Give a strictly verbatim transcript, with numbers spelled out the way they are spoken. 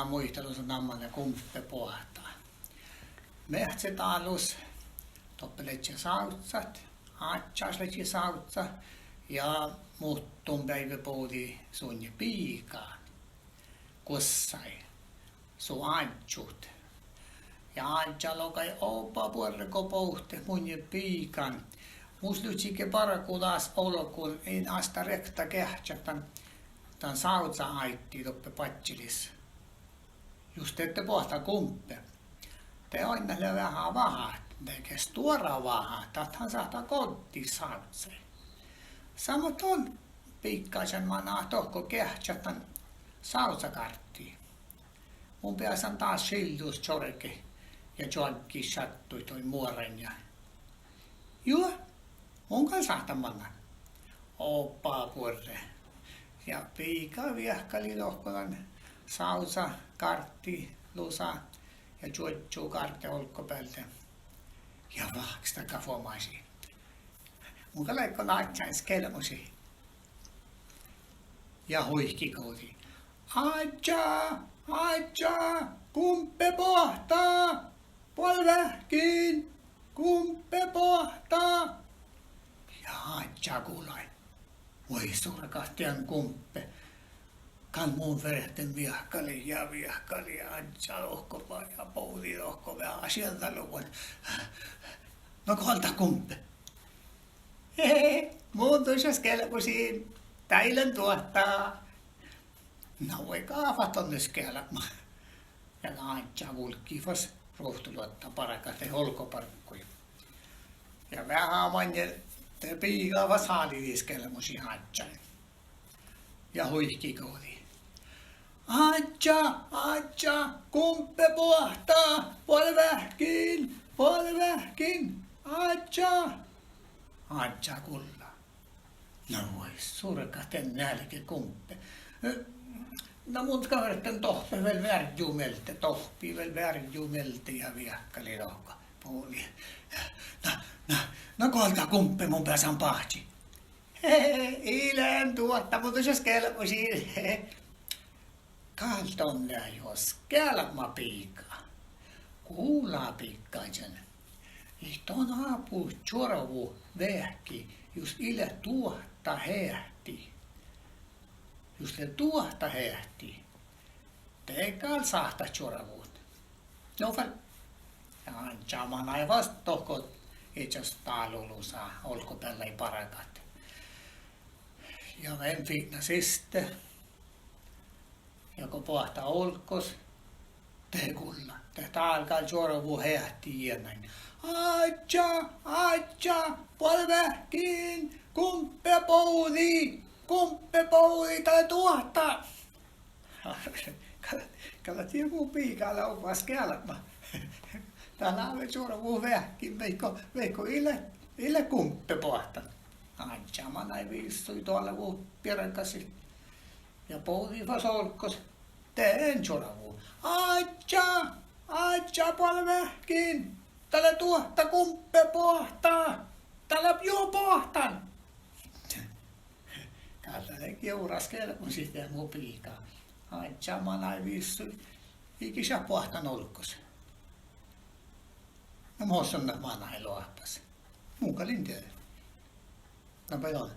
Muitalusa namma lea Gumpe boahtá. Meahccedálus doppe ledje sávzzat, ádjás ledje sávzzat ja muhtun beaivve bođii suinje biigá guossái, su áddjut. Ja áddjá logai: Oba buorre go bohtet munnje biigán. Mus livččii ge bargu dás olgun, in astta riekta geahččat dan, dan sávzaáiddi doppe badjelis. Jus de lea boahtá Gumpe. De oainnát lea veahá vahát, de ge stuorra vahát, dat han sáhttá goddit sávzzai. Sama don biiggážan manná dohko geahččat dan sávzagárddi. Mun beasan dás šillus čorget ja čoaggiid šattuid doppe muorain ja. Juo, mun gal sáhtán mannat. Oba buorre. Ja biigá viehkalii dohko dan sávzagárddi lusa ja čuožžu gárde olggobealde. Ja vahkkestaga fuomášii: Mun gal áiggun ádjáin skelmusiid. Ja huikigođii: Ádjá, ádjá, Gumpe boahtá, boađe veahkkin, Gumpe boahtá. Ja ádjá gulai: Vuoi surgat, dien Gumpe. Gal mun ferten viehkalii. Ja viehkalii ádjá dohko ja bođii dohko veahá šieđđaluvvon. Na goal dat, Gumpe? Mun dušše skelmušin, dá ii lean duohta. Na vuoi, gáfat don nu skelma. Ja ádjá vulggii fas ruovttoluotta bargat, olggobargguid. Ja veahá maŋŋel de biigá fas háliidii skelmušiid ádjáin. Ja huikigođii: Ádjá, ádjá, Gumpe boahtá, boađe veahkkin, boađe veahkkin, ádjá. Ádjá gullá: Na vuoi surgat, dien nealge, Gumpe. Na mun gal ferten dohppet vel vearjju mielde. Dohpii vel vearjju mielde ja viehkalii dohko bođii. Na, na, na goal dat, Gumpe, mun beasan báhči? Ii lean duohta, mun dušše skelmušin. Gal don lea juo skelma, biigá. Gula biiggážan. It don ábu čuorvu veahki jus ii leat duohta heahti. Jus leat duohta heahti, de gal sáhtát čuorvut. No fal. Ja ádjá manai fas dohko iežas dálu lusa olggobeallái bargat. Ja vel fitna siste. Ja go boahtá olggos, de gullá, de dál gal čuorvu heahti jienain: Ádjá, ádjá, boađe veahkkin, Gumpe bođii, Gumpe bođii, dat lea duohta. Gal, gal dat die mu biigá lea oba skelma. Dat lávii čuorvu veahkkin, vaikko, vaikko ii leat, ii leat Gumpe boahtán. Ádjá manai vissui dolvut biergasiid ja bođii fas olggos. De čuorvu: Ádjá, ádjá, boađe veahkkin, dat lea duohta, Gumpe boahtá, dat lea juo boahtán. Gal dat lea giura skelmušit de mu biigá. Ádjá manai vissui, iige šat boahtán olggos. Na mo son leat manai loahpas? Mun gal in dieđe. Na bai don.